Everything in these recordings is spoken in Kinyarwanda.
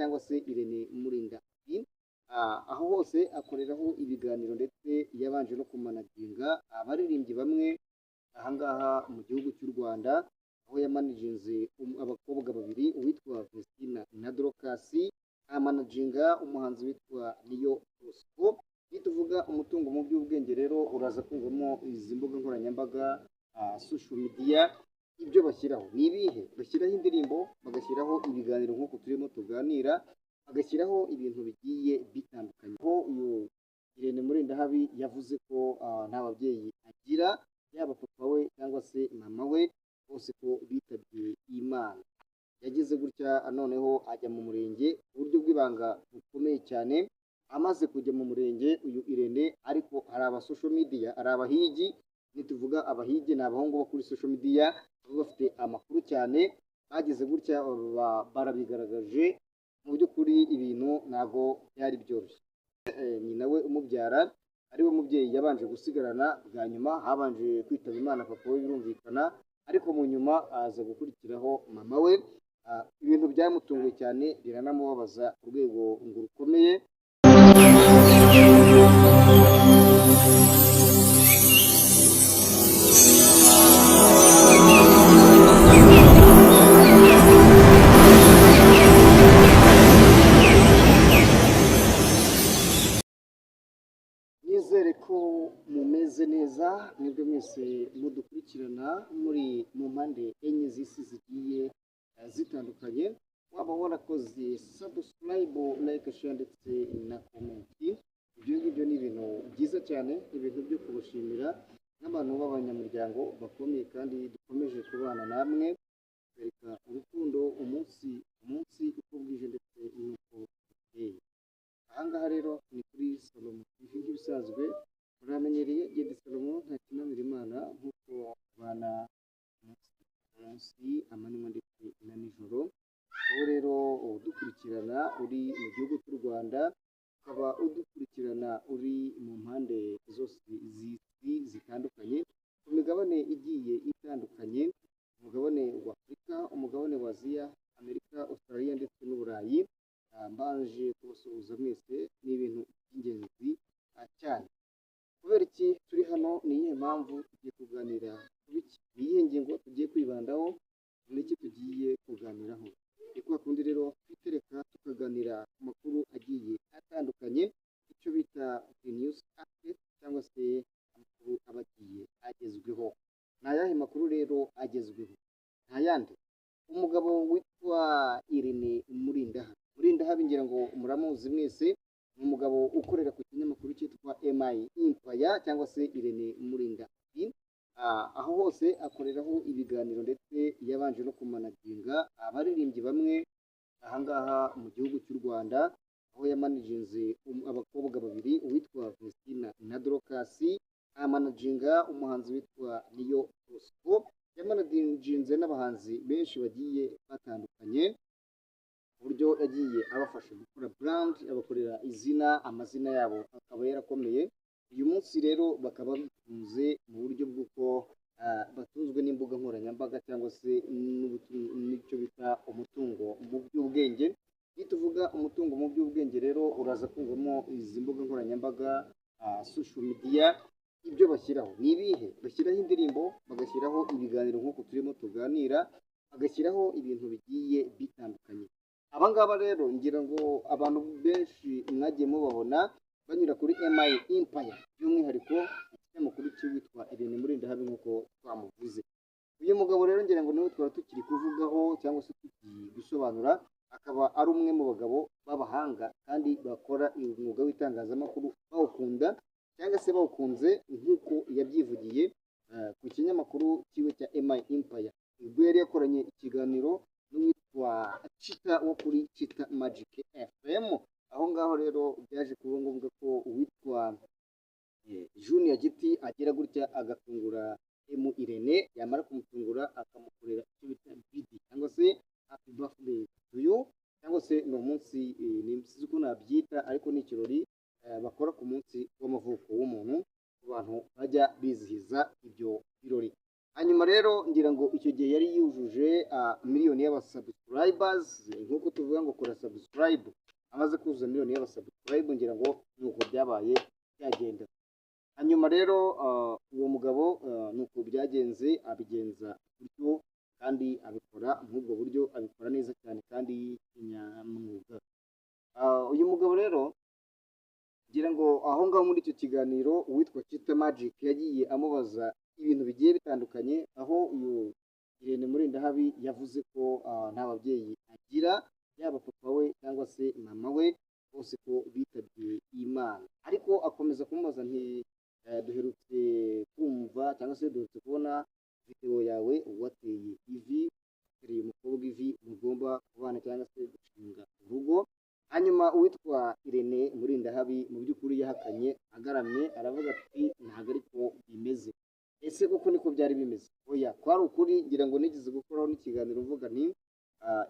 cyangwa se Irene Murindahabi. Aho hose akoreraho ibiganiro, ndetse yabanje no kumanaginga abaririmbyi bamwe ahangaha mu gihugu cy'u Rwanda, aho yamanaginze abakobwa babiri, uwitwa Vestine na Dorcas, amanaginga umuhanzi witwa Niyo Bosco. Nituvuga umutungo mu by'ubwenge rero uraza kumvamo izi mbuga nkoranyambaga, social media. Ibyo bashyiraho ni ibihe? Bashyiraho indirimbo, bagashyiraho ibiganiro nk'uko turimo tuganira, bagashyiraho ibintu bigiye bitandukanye. Aho uyu Irene Murindahabi yavuze ko nta babyeyi agira, yaba papa we cyangwa se mama we, bose ko bitabye Imana. Yagize gutya noneho ajya mu murenge ku buryo bw'ibanga bukomeye cyane. Amaze kujya mu murenge uyu Irene, ariko hari aba social media, hari abahigi. Nituvuga abahigi, ni abahungu bo kuri social media baba bafite amakuru cyane. Bagize gutya barabigaragaje. Mu by'ukuri ibintu ntabwo byari byoroshye. Nyina we umubyara, ari we mubyeyi yabanje gusigarana bwa nyuma. Habanje kwitaba Imana papa we, birumvikana, ariko mu nyuma aza gukurikiraho mama we. Ibintu byamutunguye cyane, biranamubabaza ku rwego ngo rukomeye. Nizere ko mumeze neza mwebwe mwese mudukurikirana muri mu mpande enye z'isi zigiye zitandukanye. Waba warakoze subscribe, like, share ndetse na comment. Ibyo ngibyo ni ibintu byiza cyane, ibintu byo kubashimira n'abantu b'abanyamuryango bakomeye, kandi dukomeje kubana namwe bereka urukundo umunsi umunsi, uko bwije ndetse n'uko bukeye. Ahangaha rero ni kuri Salomo TV nk'ibisanzwe muramenyereye. Genda Salomo, nta kinanira Imana, nk'uko tubana umunsi ku munsi, amanywa ndetse na nijoro. Wowe rero udukurikirana uri mu gihugu cy'u Rwanda, ukaba udukurikirana uri mu mpande zose z'isi zitandukanye, ku migabane igiye itandukanye, umugabane wa Afurika, umugabane wa Aziya, Amerika, Australia ndetse n'Uburayi, mbanje kubasuhuza mwese. Ni ibintu by'ingenzi cyane. Kubera iki turi hano? Ni iyihe mpamvu tugiye kuganira ku biki? Ni iyihe ngingo tugiye kwibandaho? Ni iki tugiye kuganiraho? Ni kwa kundi rero twitereka tukaganira ku makuru agiye atandukanye, icyo bita news update cyangwa se amakuru aba agiye agezweho. Ni ayahe makuru rero agezweho? Nta yandi, umugabo witwa Irene Murindahabi. Murindahabi ngira ngo muramuzi mwese, ni umugabo ukorera ku kinyamakuru cyitwa MI Empire cyangwa se Irene Murindahabi. Aho hose akoreraho ibiganiro, ndetse yabanje no kumanaginga abaririmbyi bamwe ahangaha mu gihugu cy'u Rwanda, aho yamanaginze abakobwa babiri, uwitwa Vestine na Dorcas, amanaginga umuhanzi witwa Niyo Bosco, yamanaginze n'abahanzi benshi bagiye batandukanye, ku buryo yagiye abafasha gukora brand, abakorera izina, amazina yabo akaba yarakomeye. Uyu munsi rero bakaba bitunze mu buryo bw'uko batunzwe n'imbuga nkoranyambaga cyangwa se n'icyo bita umutungo mu by'ubwenge. Nituvuga umutungo mu by'ubwenge rero uraza kumvamo izi mbuga nkoranyambaga, social media. Ibyo bashyiraho ni ibihe? Bashyiraho indirimbo, bagashyiraho ibiganiro nk'uko turimo tuganira, bagashyiraho ibintu bigiye bitandukanye. Aba ngaba rero ngira ngo abantu benshi mwagiye mubabona banyura kuri MI Empire, by'umwihariko ikinyamakuru cy'uwitwa Irene Murindahabi nk'uko twamuvuze. Uyu mugabo rero ngira ngo niwe twaba tukiri kuvugaho cyangwa se tugiye gusobanura, akaba ari umwe mu bagabo b'abahanga kandi bakora umwuga w'itangazamakuru bawukunda cyangwa se bawukunze, nk'uko yabyivugiye ku kinyamakuru cyiwe cya MI Empire, ubwo yari yakoranye ikiganiro n'uwitwa Chita wo kuri Chita Magic FM. Aho ngaho rero byaje kuba ngombwa ko uwitwa Junior Giti agera gutya agatungura M Irene, yamara kumutungura akamukorera icyo bita BD cyangwa se happy birthday to you, cyangwa se ni umunsi, sinzi uko nabyita, ariko ni ikirori bakora ku munsi w'amavuko w'umuntu, ku bantu bajya bizihiza ibyo birori. Hanyuma rero ngira ngo icyo gihe yari yujuje miliyoni y'abasubscribers, nk'uko tuvuga ngo kora subscribe. Amaze kuzuza miliyoni y'abasubscribe, ngira ngo nuko byabaye byagenda. Hanyuma rero uwo mugabo nuko byagenze, abigenza gutyo kandi abikora nk'ubwo buryo, abikora neza cyane kandi kinyamwuga. Uyu mugabo rero, ngira ngo aho ngaho muri icyo kiganiro, uwitwa Chita Magic yagiye amubaza ibintu bigiye bitandukanye, aho uyu Irene Murindahabi yavuze ko nta babyeyi agira, yaba papa we cyangwa se mama we, bose ko bitabye Imana. Ariko akomeza kumubaza nti duherutse kumva cyangwa se duherutse kubona videwo yawe wateye ivi, watereye umukobwa ivi mugomba kubana cyangwa se gushinga urugo. Hanyuma uwitwa Irene Murindahabi mu by'ukuri yahakanye agaramye, aravuga ati ntabwo ariko bimeze. Ese koko niko byari bimeze? Oya, kwari ukuri. Ngira ngo nigeze gukoraho n'ikiganiro mvuga nti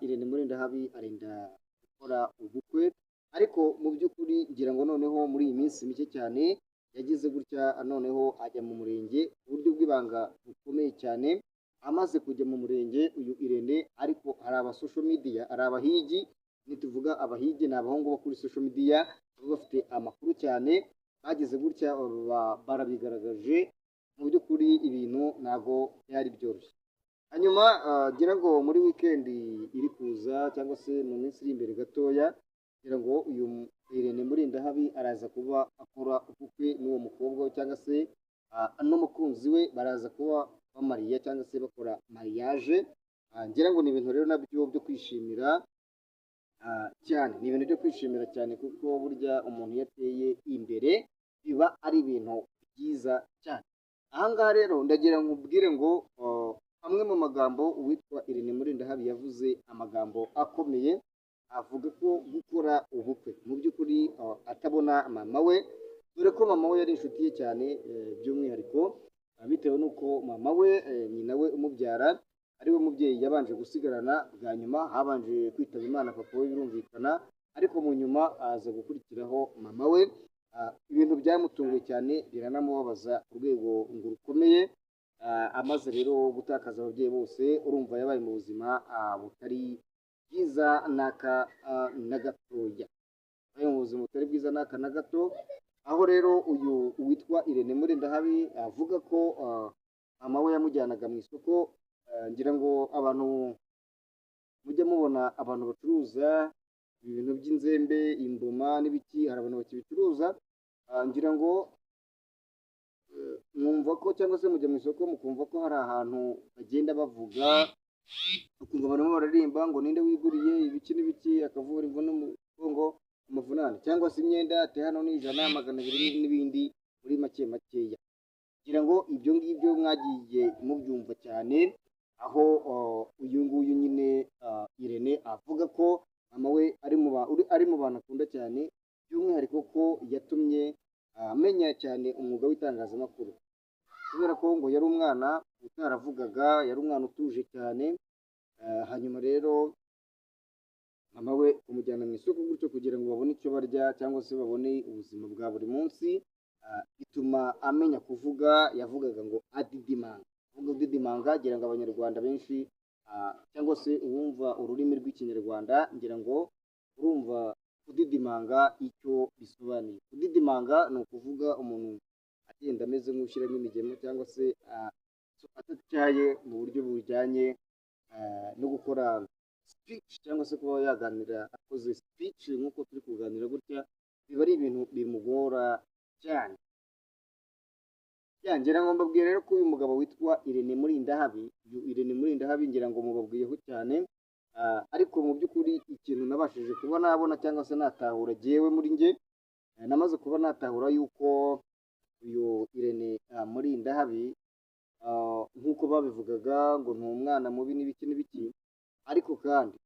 Irene Murindahabi arenda gukora ubukwe, ariko mu by'ukuri ngira ngo noneho muri iyi minsi mike cyane yagize gutya noneho ajya mu murenge ku buryo bw'ibanga bukomeye cyane. Amaze kujya mu murenge uyu Irene, ariko hari aba social media, hari abahigi. Nituvuga abahigi, ni abahungu bo kuri social media baba bafite amakuru cyane. Bageze gutya barabigaragaje. Mu by'ukuri ibintu ntabwo byari byoroshye. Hanyuma ngira ngo muri weekend iri kuza cyangwa se mu minsi iri imbere gatoya, ngira ngo uyu Irene Murindahabi araza kuba akora ubukwe n'uwo mukobwa we cyangwa se n'umukunzi we, baraza kuba bamariya cyangwa se bakora mariage. Ngira ngo ni ibintu rero nabyo byo kwishimira cyane, ni ibintu byo kwishimira cyane, kuko burya umuntu iyo ateye imbere biba ari ibintu byiza cyane. Ahangaha rero ndagira ngo ubwire ngo amwe mu magambo uwitwa Irene Murindahabi yavuze, amagambo akomeye, avuga ko gukora ubukwe mu by'ukuri atabona mama we, dore ko mama we yari inshuti ye cyane, by'umwihariko bitewe n'uko mama we, nyina we umubyara, ari we mubyeyi yabanje gusigarana bwa nyuma. Habanje kwitaba Imana papa we, birumvikana, ariko mu nyuma aza gukurikiraho mama we. Ibintu byamutunguye cyane, biranamubabaza ku rwego ngo rukomeye. Amaze rero gutakaza ababyeyi bose, urumva yabaye mu buzima butari bwiza n'aka na gatoya, yabaye mu buzima butari bwiza n'aka na gato. Aho rero uyu witwa Irene Murindahabi avuga ko mama we yamujyanaga mu isoko. Ngira ngo abantu mujya mubona abantu bacuruza ibintu by'inzembe, ingoma n'ibiki, hari abantu bakibicuruza. Ngira ngo mwumva ko cyangwa se mujya mu isoko mukumva ko hari ahantu bagenda bavuga, ukumva barimo bararirimba ngo ninde wiguriye ibiki n'ibiki, akavura imvune umugongo, amavunane, cyangwa se imyenda ati hano ni 100, 200 n'ibindi muri make makeya. Ngira ngo ibyo ngibyo mwagiye mubyumva cyane, aho uyu nguyu nyine Irene avuga ko mama we ari mu bantu akunda cyane, by'umwihariko ko yatumye amenya cyane umwuga w'itangazamakuru, kubera ko ngo yari umwana utaravugaga, yari umwana utuje cyane. Hanyuma rero mama we kumujyana mu isoko gutyo kugira ngo babone icyo barya cyangwa se babone ubuzima bwa buri munsi, bituma amenya kuvuga. Yavugaga ngo adidimanga, kuvuga udidimanga. Ngira ngo Abanyarwanda benshi cyangwa se uwumva ururimi rw'Ikinyarwanda, ngira ngo urumva kudidimanga icyo bisobanuye. Kudidimanga ni ukuvuga umuntu agenda ameze nk'ushyiramo imigemo cyangwa se adatyaye mu buryo bujyanye no gukora speech cyangwa se kuba yaganira akoze speech nk'uko turi kuganira gutya, biba ari ibintu bimugora cyane. Ngira ngo mbabwire rero ko uyu mugabo witwa Irene Murindahabi, uyu Irene Murindahabi ngira ngo mubabwiyeho cyane, ariko mu by'ukuri ikintu nabashije kuba nabona cyangwa se natahura jyewe muri njye, namaze kuba natahura yuko uyu Irene Murindahabi, nk'uko babivugaga ngo ni umwana mubi n'ibiki n'ibiki, ariko kandi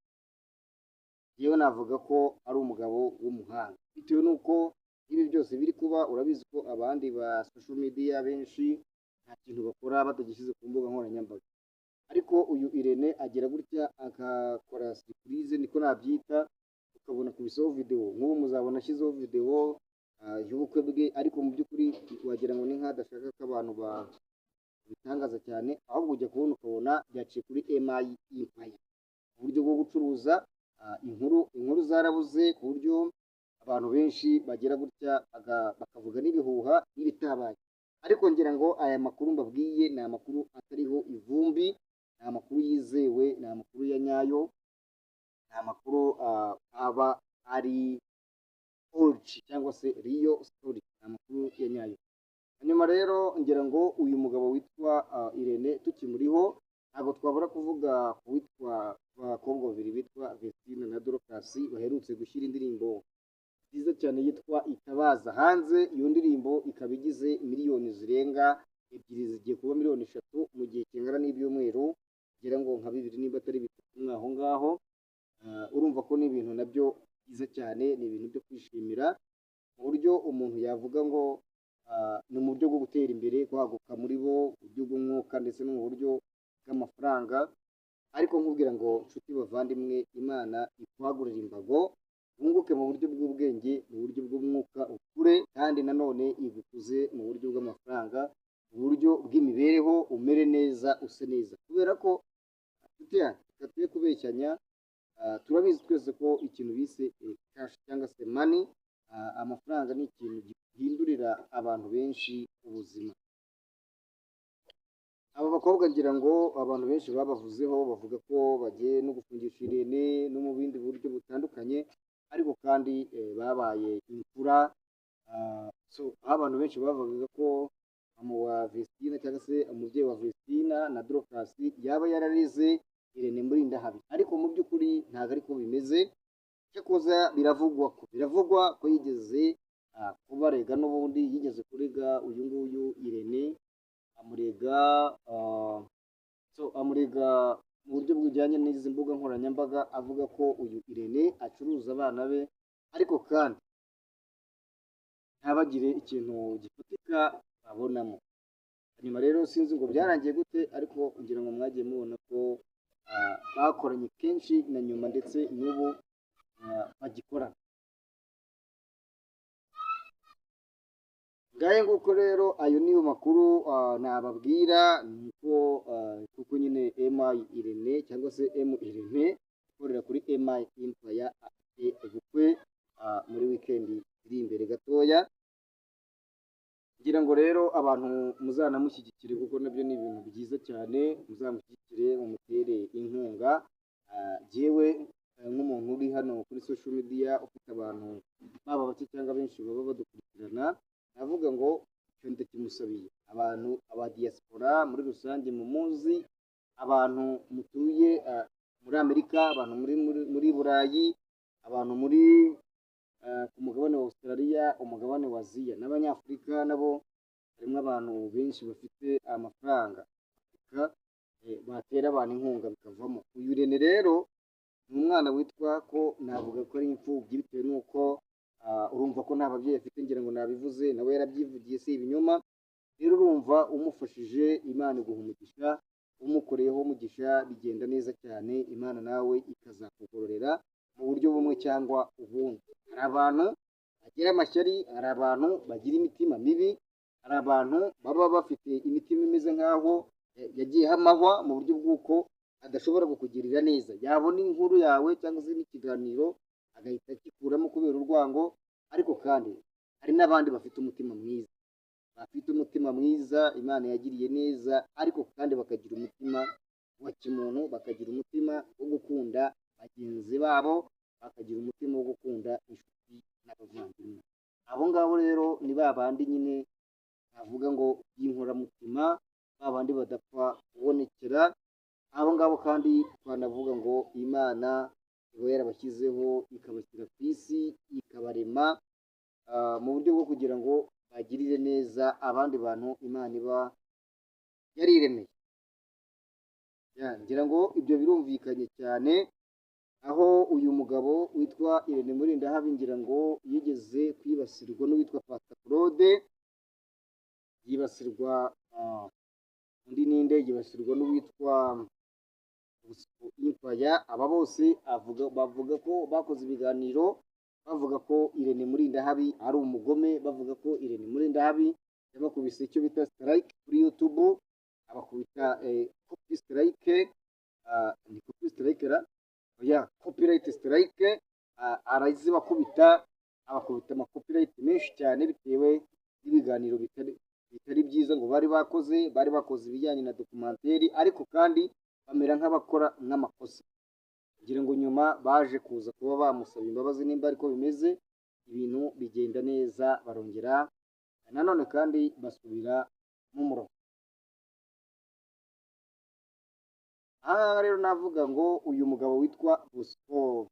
yewe navuga ko ari umugabo w'umuhanga, bitewe n'uko ibi byose biri kuba. Urabizi ko abandi ba social media benshi nta kintu bakora batagishyize ku mbuga nkoranyambaga, ariko uyu Irene agira gutya agakora surprise, niko nabyita, ukabona kubisaho video. Nk'ubu muzabona ashyizeho video y'ubukwe bwe, ariko mu by'ukuri wagira ngo ni nk'adashaka ko abantu Bitangaza cyane, ahubwo ujya kubona ukabona byaciye kuri MI Empire. Uburyo bwo gucuruza inkuru zarabuze, ku buryo abantu benshi bagira gutya bakavuga n'ibihuha n'ibitabaye. Ariko ngira ngo aya makuru mbabwiye ni amakuru atariho ivumbi, ni amakuru yizewe, ni amakuru ya nyayo, ni amakuru aba ari OG cyangwa se real story, ni amakuru ya nyayo. Hanyuma rero ngira ngo uyu mugabo witwa Irene tukimuriho, ntabwo twabura kuvuga ku witwa abakobwa babiri bitwa Vestine na Dorcas, baherutse gushyira indirimbo nziza cyane yitwa Itabaza hanze. Iyo ndirimbo ikaba igize miliyoni zirenga 2, zigiye kuba miliyoni 3 mu gihe kingana n'ibyumweru ngira ngo nka 2, niba atari 3 mwaho ngaho. Urumva ko ni ibintu nabyo byiza cyane, ni ibintu byo kwishimira mu buryo umuntu yavuga ngo ni mu buryo bwo gutera imbere, kwaguka muri bo, buryo bw'umwuka ndetse no mu buryo bw'amafaranga. Ariko nkubwira ngo nshuti bavandimwe, Imana ikwagurira imbago, wunguke mu buryo bw'ubwenge, mu buryo bw'umwuka ukure, kandi nanone igukuze mu buryo bw'amafaranga, mu buryo bw'imibereho, umere neza, use neza. Kubera ko nshuti yanjye, reka twe kubeshyanya, turabizi twese ko ikintu bise cash cyangwa se money, amafaranga, ni ikintu gihindurira abantu benshi ubuzima. Aba bakobwa ngira ngo abantu benshi babavuzeho, bavuga ko bagiye no gufungisha Irene no mu bindi buryo butandukanye, ariko kandi babaye imfura. So aho abantu benshi bavugaga ko mama wa Vestina cyangwa se umubyeyi wa Vestina na Dorcas yaba yararize Irene Murindahabi, ariko mu by'ukuri ntabwo ariko bimeze. Cyakoza biravugwa ko yigeze kubarega, n'ubundi yigeze kurega uyu nguyu Irene, amurega so amurega mu buryo bujyanye n'izi mbuga nkoranyambaga, avuga ko uyu Irene acuruza abana be, ariko kandi ntabagire ikintu gifatika babonamo. Hanyuma rero sinzi ngo byarangiye gute, ariko ngira ngo mwagiye mubona ko bakoranye kenshi na nyuma, ndetse n'ubu bagikorana. Ngahe nguko rero, ayo niyo makuru nababwira, nuko kuko nyine MI Irene cyangwa se M Irene ikorera kuri MI Empire afite ubukwe muri weekend iri imbere gatoya. Ngira ngo rero abantu muzanamushyigikire, kuko nabyo ni ibintu byiza cyane, muzamushyigikire, mumutere inkunga. Jyewe nk'umuntu uri hano kuri social media, ufite abantu baba bake cyangwa benshi baba badukurikirana, navuga ngo icyo ndakimusabiye. Abantu aba diaspora muri rusange mumuzi, abantu mutuye muri Amerika, abantu muri Burayi, abantu muri ku mugabane wa Australia, umugabane wa Aziya, n'Abanyafurika nabo harimo abantu benshi bafite amafaranga Afurika, batera abantu inkunga bikavamo. Uyu Irene rero ni umwana witwa ko navuga ko ari imfubyi, bitewe n'uko urumva ko nta babyeyi afite, ngira ngo nabivuze, nawe yarabyivugiye, si ibinyoma. Rero urumva umufashije, Imana iguha umugisha, umukoreyeho umugisha bigenda neza cyane, Imana nawe ikazakugororera mu buryo bumwe cyangwa ubundi. Hari abantu bagira amashyari, hari abantu bagira imitima mibi, hari abantu baba bafite imitima imeze nk'aho yagiyeho amahwa, mu buryo bw'uko adashobora kukugirira neza, yabona inkuru yawe cyangwa se n'ikiganiro agahita akikuramo kubera urwango. Ariko kandi hari n'abandi bafite umutima mwiza, bafite umutima mwiza Imana yagiriye neza, ariko kandi bakagira umutima wa kimuntu, bakagira umutima wo gukunda bagenzi babo, bakagira umutima wo gukunda inshuti n'abavandimwe. Abo ngabo rero ni ba bandi nyine bavuga ngo y'inkoramutima, ba bandi badapfa kubonekera. Abo ngabo kandi twanavuga ngo Imana iba yarabashyizeho, ikabashyira ku isi, ikabarema mu buryo bwo kugira ngo bagirire neza abandi bantu Imana iba yariremeye. Ngira ngo ibyo birumvikanye cyane. Aho uyu mugabo witwa Irene Murindahabi ngira ngo yigeze kwibasirwa n'uwitwa Pastor Claude, yibasirwa undi ninde, yibasirwa n'uwitwa Empire. Aba bose bavuga ko bakoze ibiganiro bavuga ko Irene Murindahabi ari umugome, bavuga ko Irene Murindahabi yabakubise icyo bita strike kuri YouTube. Abakubita copy strike, ni copy strike ra, oya, copyright strike, arazibakubita, abakubita ama copyright menshi cyane bitewe n'ibiganiro bitari byiza ngo bari bakoze. Bari bakoze ibijyanye na documentary, ariko kandi bamera nk'abakora nk'amakosa. Kugira ngo nyuma baje kuza kuba bamusaba imbabazi, nimba ariko bimeze, ibintu bigenda neza, barongera nanone kandi basubira mu murongo. Aha rero navuga ngo uyu mugabo witwa Bosco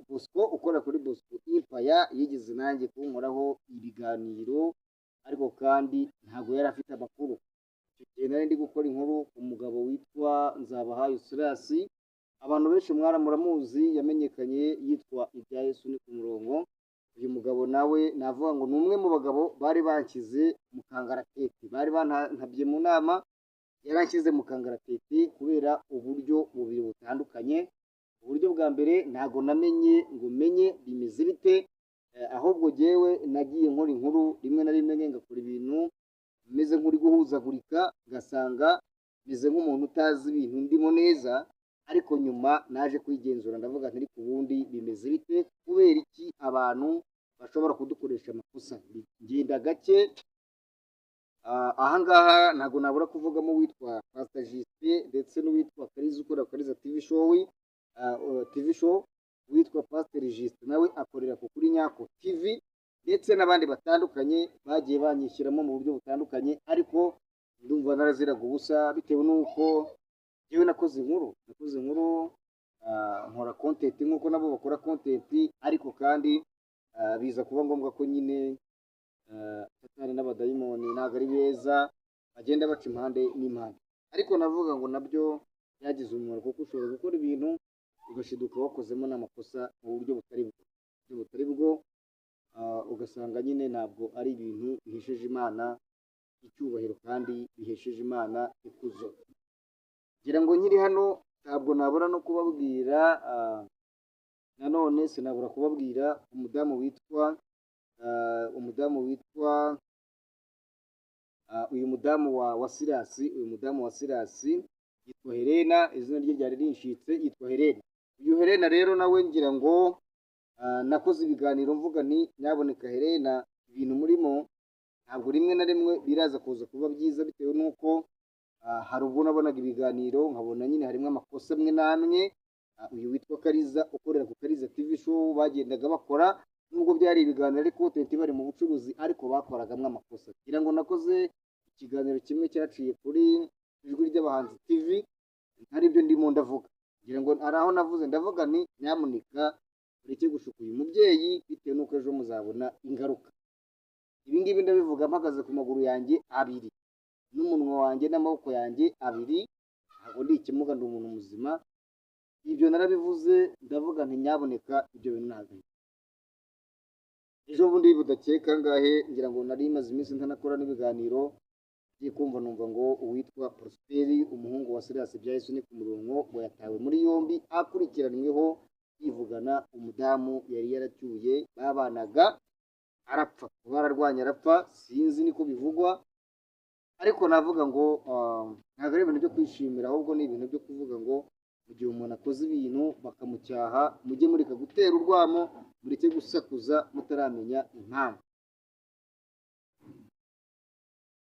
Bosco ukora kuri Bosco Empire yigeze nanjye kunkoraho ibiganiro, ariko kandi ntabwo yari afite amakuru. Icyo gihe nari ndi gukora inkuru ku mugabo witwa Nzabahayo Silas. Abantu benshi muramuzi, yamenyekanye yitwa Ibya Yesu ni ku murongo. Uyu mugabo nawe navuga ngo ni umwe mu bagabo bari banshyize mu kangaratete, bari bantabye mu nama, yaranshyize mu kangaratete kubera uburyo bubiri butandukanye. Uburyo bwa mbere, ntabwo namenye ngo menye bimeze bite, ahubwo jyewe nagiye nkora inkuru rimwe na rimwe ngakora ibintu meze nk'uri guhuzagurika, ngasanga meze nk'umuntu utazi ibintu ndimo neza. Ariko nyuma naje kwigenzura, ndavuga nti: "Ariko ubundi bimeze bite? Kubera iki abantu bashobora kudukoresha amakosa?" Ngenda gake. Ahangaha ntabwo nabura kuvugamo uwitwa Pastor Justin ndetse n'uwitwa Kariza ukora Kariza TV show, TV show. Uwitwa Pastor Justin nawe akorera ku Kuri Nyako TV, ndetse n'abandi batandukanye bagiye banyishyiramo mu buryo butandukanye, ariko ndumva naraziraga ubusa bitewe n'uko njyewe nakoze inkuru, nkora content nk'uko nabo bakora content, ariko kandi biza kuba ngombwa ko nyine Satani n'abadayimoni ntabwo ari beza, bagenda baca impande n'impande. Ariko navuga ngo nabyo byagize umumaro, kuko ushobora gukora ibintu ugashiduka wakozemo n'amakosa mu buryo butari bwo, ugasanga nyine ntabwo ari ibintu bihesheje Imana icyubahiro kandi bihesheje Imana ikuzo. Ngira ngo nkiri hano ntabwo nabura no kubabwira, nanone sinabura kubabwira umudamu witwa uyu mudamu wa Sirasi. Uyu mudamu wa Sirasi yitwa Helena, izina rye ryari rinshitse, yitwa Helena. Uyu Helena rero nawe ngira ngo nakoze ibiganiro mvuga nti: "Nyaboneka Helena, ibintu murimo ntabwo rimwe na rimwe biraza kuza kuba byiza," bitewe n'uko hari ubwo nabonaga ibiganiro nkabona nyine harimo amakosa amwe n'amwe. Uyu witwa Kariza ukorera ku Kariza TV show bagendaga bakora, nubwo byari ibiganiro ariko content bari mu bucuruzi, ariko bakoragamo amakosa. Ngira ngo nakoze ikiganiro kimwe cyaciye kuri Ijwi ry'Abahanzi TV, ari byo ndimo ndavuga. Ngira ngo hari aho navuze, ndavuga nti: "Nyamuneka mureke gushuka uyu mubyeyi, bitewe n'uko ejo muzabona ingaruka." Ibi ngibi ndabivuga mpagaze ku maguru yanjye abiri n'umunwa wanjye n'amaboko yanjye abiri, ntabwo ndi ikimuga, ndi umuntu muzima. Ibyo narabivuze, ndavuga nti: "Nyaboneka, ibyo bintu ntabwo." Ejo bundi budakeka ngahe, ngira ngo nari maze iminsi ntanakora n'ibiganiro, ngiye kumva numva ngo uwitwa Prosperi, umuhungu wa Silas Bya Yesu ni ku murongo, ngo yatawe muri yombi akurikiranyweho yivugana umudamu yari yaracyuye babanaga arapfa, bararwanya arapfa, sinzi niko bivugwa. Ariko navuga ngo ntabwo ari ibintu byo kwishimira, ahubwo ni ibintu byo kuvuga ngo mu gihe umuntu akoze ibintu bakamucyaha, mujye mureka gutera urwamo, mureke gusakuza mutaramenya impamvu.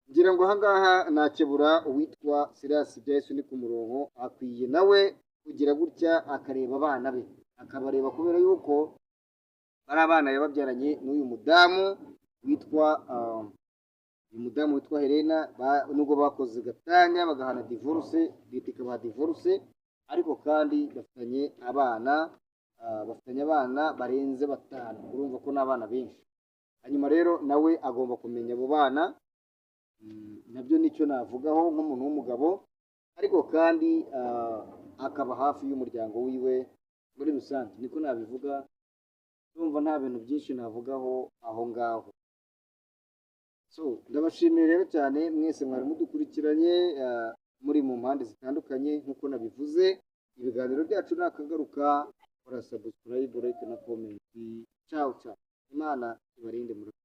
Ngira ngo ahangaha nakebura uwitwa Silas Bya Yesu ni ku murongo, akwiye nawe kugira gutya akareba abana be, akabareba, kubera yuko bari abana yababyaranye n'uyu mudamu witwa uyu mudamu witwa Helena. Nubwo bakoze gatanya bagahana divorce, leta ikabaha divorce, ariko kandi bafitanye abana barenze batanu. Urumva ko ni abana benshi. Hanyuma rero nawe agomba kumenya abo bana. Nabyo nicyo navugaho nk'umuntu w'umugabo, ariko kandi akaba hafi y'umuryango wiwe muri rusange, niko nabivuga. Ndumva nta bintu byinshi navugaho aho ngaho. So ndabashimiye rero cyane mwese mwari mudukurikiranye, muri mu mpande zitandukanye. Nk'uko nabivuze, ibiganiro byacu nakagaruka. Kora subscribe, like na comment. Ciao ciao, Imana ibarinde. Murakoze.